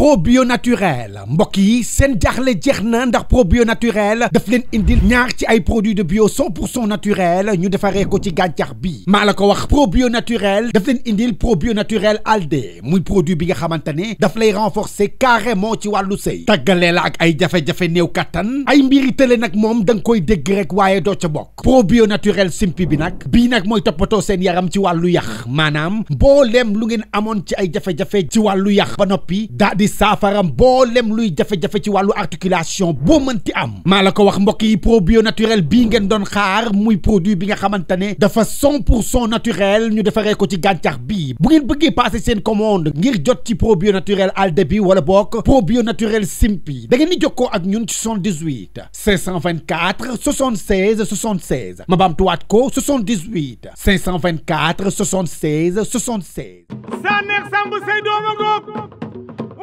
probio naturel mbokk yi seen jaaxle jeex na ndax probio naturel daf leen indil ñaar ci ay produits de bio 100% naturel ñu defaree ko ci gàncax bi maa la ko wax probio naturel daf leen indil probio naturel alde muy produit bi nga xamante ne daf lay renforcer carrément ci wàllu sëy tàggalee la ak ay jafe-jafe néew kattan ay mbiri tële nag moom da nga koy dégg rek waaye doo ca bokk probio naturel simpi bi nag bii nag mooy toppatoo seen yaram ci wàllu yax maanaam mbooleem lu ngeen amoon ci ay jafe-jafe ci wàllu yax ba noppi daa di saafara mbooleem luy jafe-jafe ci wàllu articulation boo mënti am maa la ko wax mbokk yi probio naturel bii ngeen doon xaar muy produit bi nga xamante ne dafa 100% naturel ñu defaree ko ci gàncax bi bu ngeen bëggee passer seen commande ngir jot ci probio naturel alde bi wala bokk probio naturel simpi da ngeen di jokkoo ak ñun ci 78 524 76 76 ma baamtuwaat ko 78 524 76 76. saa neex samb say dooma ngoog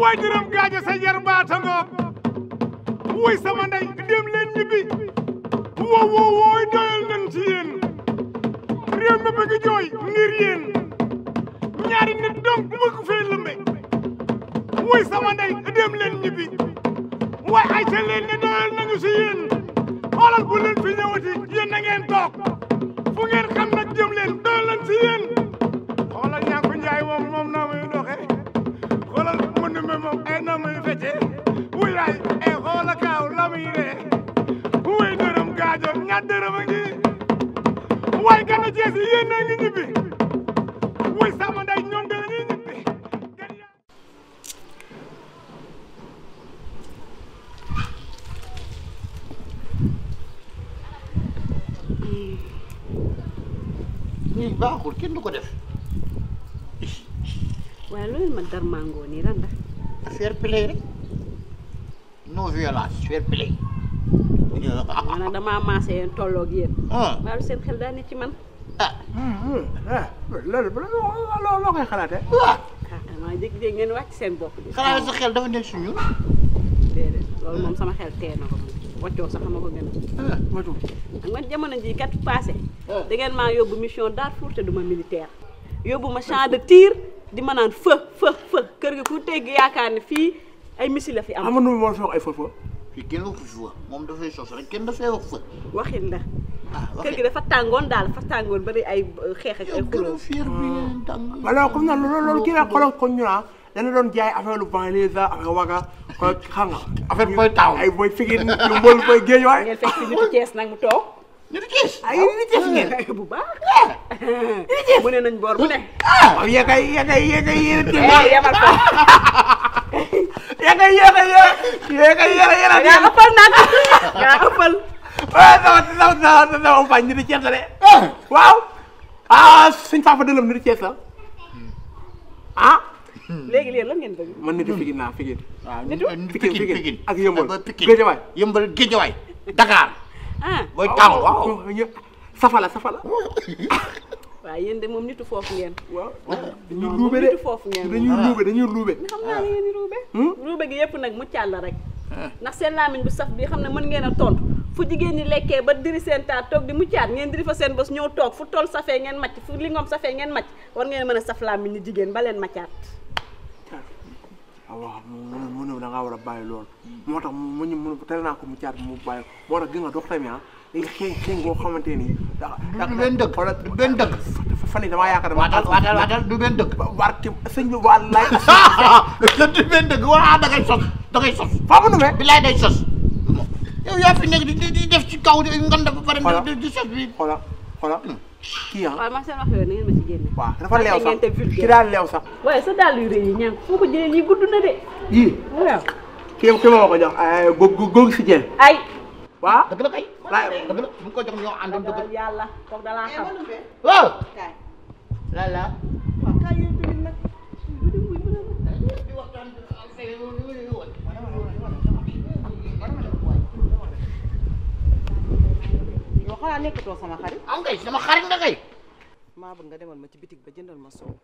way dërëm gaaja sa jarbaata ngoog wuy sama ndey dem leen ñibbi wooy doyal nañ ci yéen réew mi bëgg jooy ngir yéen ñaari nit donc bëgg fee lëmbe wuy sama ndey dem leen ñibbi way ay ca leen ne doyal nañu ci yéen xoolal bu leen fi ñëwati yéen na ngeen toog fu ngeen xam nag jëm leen doyal nañ ci yéen xoolal Niankou Njaay moom naa muy doxe xoolal Mandoumbé moom ay naa muy fecce wuy yaay ay xoola kaaw la muy ree wuy dërëm gaajo ñaar dërëm a ngi waay Ganu Thiès yéen a ngi ñibbi wuy sama nday ñoom dana ñuy ñibbi ñii baaxul kenn du ko def waaye loolu ma dar mangoo nii lan la fair play rek non violence fair play maanaam damaa maase yéen tolloog yéen waaye seen xel daa ne ci man loolu loo koy xalaatee maa jékki-jékki ngeen wàcc seen bopp bi xalaat sa xel dafa nekk si ñun déedéet loolu moom sama xel tee na ko waccoo sax ma ko gën a ak man jamono ji kat passé da ngeen maa yóbbu mission Darfour te duma militaire yóbbu ma champ de tir di ma naan fë kër gi ku tegg yaakaar ne fii ay missile la fi am amanu moo fi wax ay fë fii kenn waxu fi fa moom dafay sos rek kenn dafay wax fa waxin la kër gi dafa tàngoon daal dafa tàngoon bari ay xeex ak ay xuloo fiir bi ngeen tàng alors comme na loolu kii nag xoolal ko ñu naa dana doon jaay affaire lu banlieue affaire waga ko xam nga affaire booy taw ay booy figin yu mbol booy géej waay ngeen fekk ci nitu Thiès nag mu toog nitu Thiès ay nitu Thiès ngeen bu baax mu ne nañ boor bu ne waaw yegay yéen yamal ko yegay yaa ëppal nag yaa ëppal sama fañ nitu Thiès la de waaw suñ faafa dëlam nitu Thiès la léegi léegi lan ngeen bëgg man nitu figin naa figin waaw figin ak yëmbal Géejawaay yëmbal Géejawaay Dakar booy taw waaw safala waaw yéen de moom nitu foofu ngeen waaw dañuy luube de nitu foofu ngeen dañuy luube xam naa ne ngeen di ruube gi yëpp nag mu càll rek ndax seen làmmiñ bu saf bi xam ne mën ngeen a tontu fu jigéen ñi lekkee ba diri seen taat toog di muccaat ngeen diri fa seen bés ñëw toog fu toll safee ngeen macc fu li ngoom safee ngeen macc war ngeen mën a saf làmmiñ ni jigéen ba leen maccaat waaw mu da ngaa war a bàyyi loolu moo tax mu tere naa ko mu caat mu bàyyi moo tax gi nga dox tamit léegi xeeñ boo xamante ni du benn dëgg du benn dëgg fan yi damaa yaakaar waatal du benn dëgg barke sëñ bi waa lay du benn dëgg waa da ngay sos faa mu numee bilaay day sos yow yaa fi nekk di def ci kaw nganda ba pare di sos bi xoolal kii waaw man seen wax yooyu na ngeen ma ci génne waaw dafa leew sax ki daal leew sax waaye sa dàll yu rëy yi ñaan foo ko jëlee lii gudd na de yii waaw kii ma ko jox góog si jeen ay waaw dëgg la kay dëgg la bu ko jox ñoo àndoon dëgg yàlla foog da laa xam waaw la waaw kaay yow tamit nag di waxtaan yow xanaa nekkatoo sama xarit. am kay sama xarit nga kay. maa bëgg nga demal ma ci bitig ba jëndal ma soow.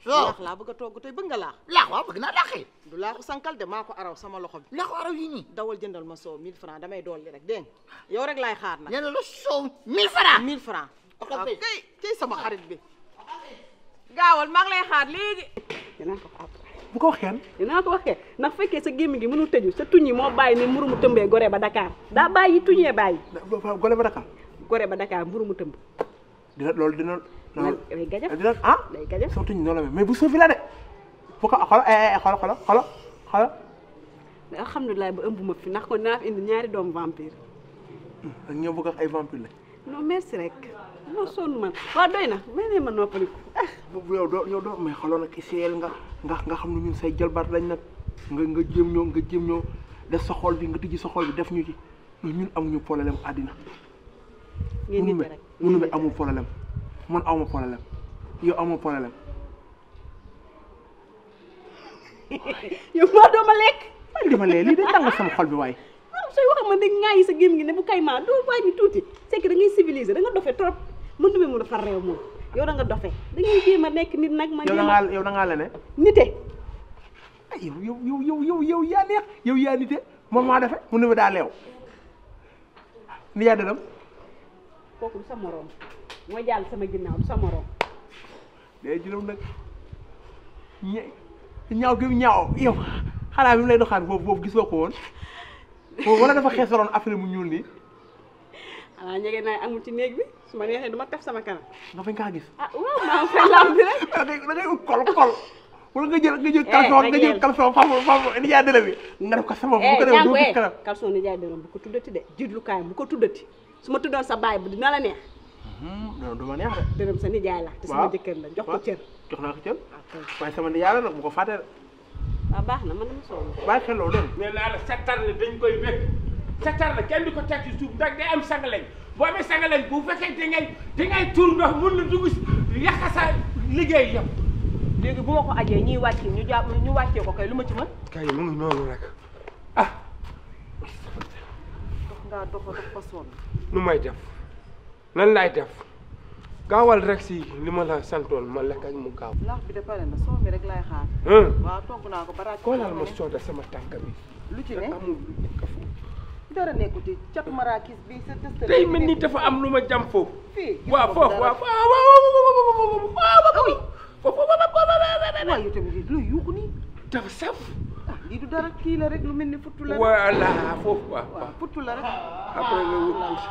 soow laax laa bëgg a togg tey bëgg nga laax. laax waaw bëgg naa laax kay. du laaxu sankal de maa ko araw sama loxo bi. laaxu araw yi nii. dawal jëndal ma soow 1000 francs damay dolli rek dégg nga yow rek laay xaar nag. nee na la soow 1000 francs. 1000 francs. ok waaw kay sama xarit bi. gaawal maa ngi lay xaar léegi. dinaa ko xaar bu ko wax kenn. dinaa ko waxee ndax fekkee sa gémmi gi mënu tëju sa tuñ yi moo bàyyi ne mburu mu tëmbee gore ba Dakar daa bàyyi tuñee bàyyi. Gore ba Dakar. gore ba Dakar mburu mu tëmb. loolu dina. day gajaf dina ah. day gajaf soo tuñ noonu la mais bu suufi la de. bu ko xoolal. alhamdulilah ba ëmb ma fi ndax kon dinaa fi indi ñaari doomu vampire. ak ñoo bëgg ay vampire la. non merci rek non sonn man waaw doy na may ne ma noppaliku ah. yow doo mais xoolal nag iseel nga xam ne ñun say jalbaat lañ nag nga jéem ñoo def sa xol bi nga tijji sa xol bi def ñu ci ñun amuñu problème àddina. ngeen nit rek mënu amul problème man awma problème yow amoo problème. yow maa dooma lekk. man dama lee lii day tàngal sama xol bi waaye. sooy wax man de ŋaayi sa gémm gi ne bu kay maa doo wàññi tuuti c'est que da ngay civilisé da nga dofe trop Mandoumbé mu dafa réew moom yow da nga dofe da ngay jéem a nekk nit nag ma yow da ngaa la ne nite ay yow yaa neex yow yaa nite moom maa defe Mandoumbé daa leew ni yaa dëram kooku du sa morom moo jàll sama ginnaaw du sa morom day juróom nag ñaaw gi ñaaw yow xanaa bi mu lay doxaan boobu gisoo ko woon wala dafa xeesaloon affaire mu ñuul nii. ah ñege naa amul ci néeg bi su ma neexee dama taf sama kanam. nga fañ kaa gis. ah waaw maa ngi fay lamb bi rek. da ngay kol wala nga jël caleçon faafu ni jaay dërëm bi nga def ko sama bu ko defee doo gis kanam. caleçon ni jaay dërëm bu ko tuddati de jiitlukaay bu ko tuddati su ma tuddoon sa baay bu dina la neex. non du ma neex de. dërëm sa nijaay la te sama jëkkër la jox ko cër. jox naa ko cër. waaye sama nijaay la nag bu ko fàtte waaw baax na man dama soxla. bàyyi xel loolu dégg mais naa la settar la dañ koy wékk settar la kenn du ko teg ci suuf ndax day am sangaleñ boo amee sangaleñ bu fekkee dangay tuur ndox mun na dugg si yàq sa liggéey yëpp. léegi bu ma ko ajee ñuy wàccee ñu wàccee ko kay lu ma ci mën. kay mu ngi noonu rek ah. dox ngaa dox ba sonn. nu may def lan laay def gaawal rek si li ma la santoon ma lekk ak mu gaaw. laax bi de pare na soo mi rek laay xaar. waaw togg naa ko baraaj. koolal ma sooda sama tànk bi. lu ci ne amul lu nekk foofu. dara nekku ci catu marakis bi sa tëstale. day mel ni dafa am lu ma jam foofu. fii waaw foofu waaw waaw yow tamit luy yuuxu nii. dafa saf. ah lii du dara kii la rek lu mel ni futtu la rek. voilà foofu waaw waaw futtu la rek. après nga wut tuuti.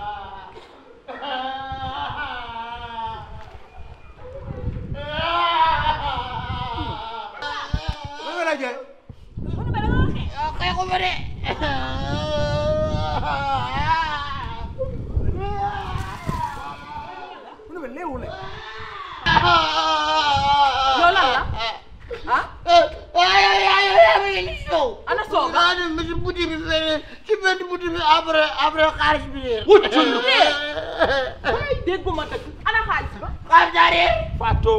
yow lan la ah. ana soo ba. ci buti bi feneen ci benn buti bi après xaalis bi réer. wutul dégguma dëgg ana xaalis ba. xaalis daa réer. Fatou.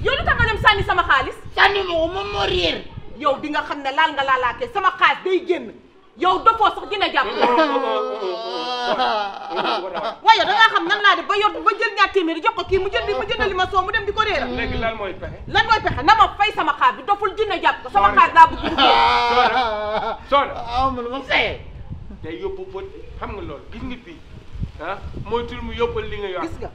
yow lu tax nga dem sànni sama xaalis. sànni ma ko moom moo réer. yow di nga xam ne laal nga laalaatee sama xaalis day génn yow dofoo sax dina jàpp. waaye da ngaa xam nan laa def ba yor ba jël ñaar téeméeri jox ko kii mu jëndali ma soo mu dem di ko réeral. léegi lan mooy pexe. lan mooy pexe na ma fay sama xaalis bi doful dina jàpp ko sama xaalis laa bëgg mu génn. Soda. ah man ma fayee. day yóbbu bët xam nga loolu gis nga fii ah moytul mu yóbbal li nga yor. gis nga.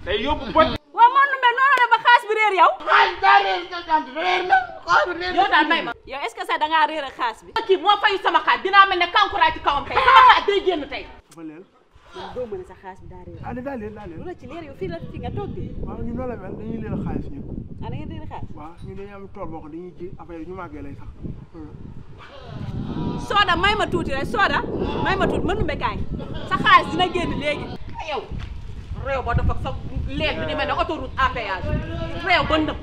day yóbbu bët. waaw Mandoumbé noonu la ba xaalis bi réer yow. xaalis daa réer sa tante réer na xaalis réer na. yow daal may ma. yow est-ce que sax da ngaa réer ak xaalis bi. kii moo fayu sama xaalis dinaa mel ne kankuraa ci kawam tey sama xaalis day génn tey. dafa leel. yow doo mën a sa xaalis bi daa réer. daa leel. lu la ci leer yow fii la fi nga toog bi. waaw ñun loolu la mel dañuy leel xaalis ñun. ah da ngeen réer xaalis. waaw ñun dañuy am tool boo xam dañuy ji affaire ñu màggee lay sax. Soda may ma tuuti rek Soda may ma tuuti Mandoumbé kaay sa xaalis dina génn léegi. yow réew ba dafa sa leer bi di mel ne autoroute à péage réew ba ndëm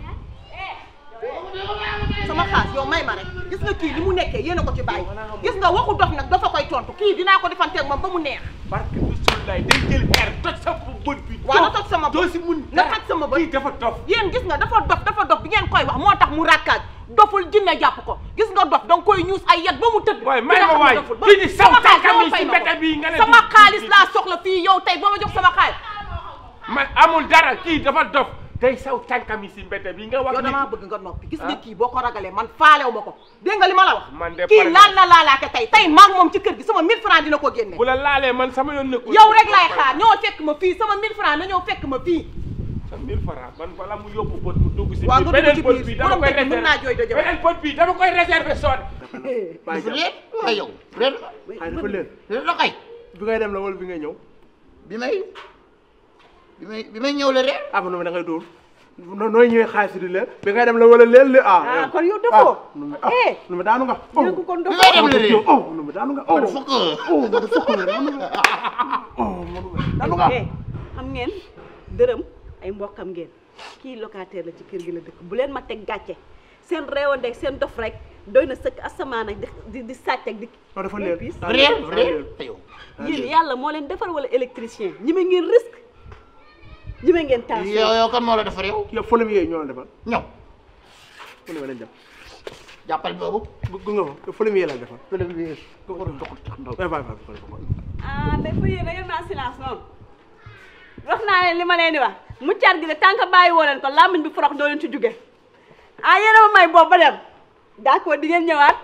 sama xaalis yow may ma rek gis nga kii li mu nekkee yéen a ko ci bàyyi gis nga waxu dof nag dafa koy tontu kii dinaa ko defanteeg moom ba mu neex. barke bu sulay day jël air toj sa bët bi. waaw na toj sama bët doo si mun na toj sama bët kii dafa dof. yéen gis nga dafa dof bi ngeen koy wax moo tax mu rakkaaj doful jinne jàpp ko gis nga dof danga koy ñuus ay yat ba mu tëdd. waay may ma waay kii di saw tànkam yi si mbete bi nga ne sama xaalis laa soxla fii yow tey ba ma jox sama xaalis. man amul dara kii dafa dof day saw tànkam yi si mbete bi nga wax. yow damaa bëgg nga noppi gis nga kii boo ko ragalee man faalew ma ko dégg nga li ma la wax. man de kii laal na laalaake tey maa ngi moom ci kër gi sama 1000 francs dina ko génne. bu la laalee man sama yoon nekkul. yow rek laay xaar ñoo fekk ma fii sama 1000 francs na ñoo fekk ma fii. sa 1000 francs man bala mu yóbbu bët mu dugg si waaw nga beneen dugg bët ci bi biir dama koy borom mën naa jooy doo beneen bët bi dama koy réserver sonn dafa leer ay yow leer ay dafa leer leer la kay bi ngay dem la wala bi ngay ñëw bi may ñëw la reer ah non da ngay dóor nooy ñëwee xaalis di leer bi ngay dem la wala leer ah kon yow defoo nu ma daanu nga dégg kon bi may dem la reer nu ma daanu nga fukk daanu nga xam ngeen dërëm ay mbokkam ngeen kii locataire la ci kër gi la dëkk bu leen ma teg gàcce seen réewandeeg seen dof rek doy na sëkk asamaan ak di sàcc ak di non dafa leer reer yow yéen yàlla moo leen defar wala électricien ñi ma ngeen risque ñi ma ngeen tension yow kan moo la defar yow yow fële mi yee ñoo la defal ñëw fële mi lañ dem jàppal boobu gu nga fa yow fële mi yee la defal fële bi nga ko dox tax ndaw ah dafa yéen da ngeen maa silence noonu wax naa leen li ma leen di wax mu car gi de tant que bàyyi woo leen ko làmmiñ bi forox doo leen ci jóge ah yéen a ma may boobu ba dem d'accord di ngeen ñëwaat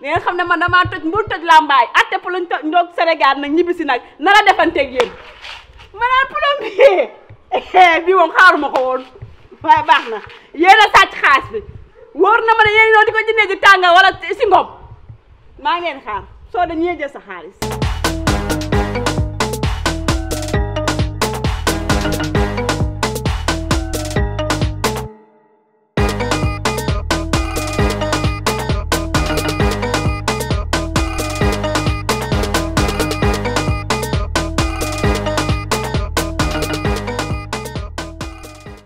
di ngeen xam ne man damaa toj mbur toj làmbaay atte pour lañ toj ndoog Sénégal nag ñibbisi nag nar a defanteeg yéen ma naan plombier bii moom xaaruma ko woon waaye baax na yéen a sàcc xaalis bi wóor na ma ne yéen ñoo di ko jëndee ji tànga wala si ngom maa ngeen xaar soo da ñee jël sa xaalis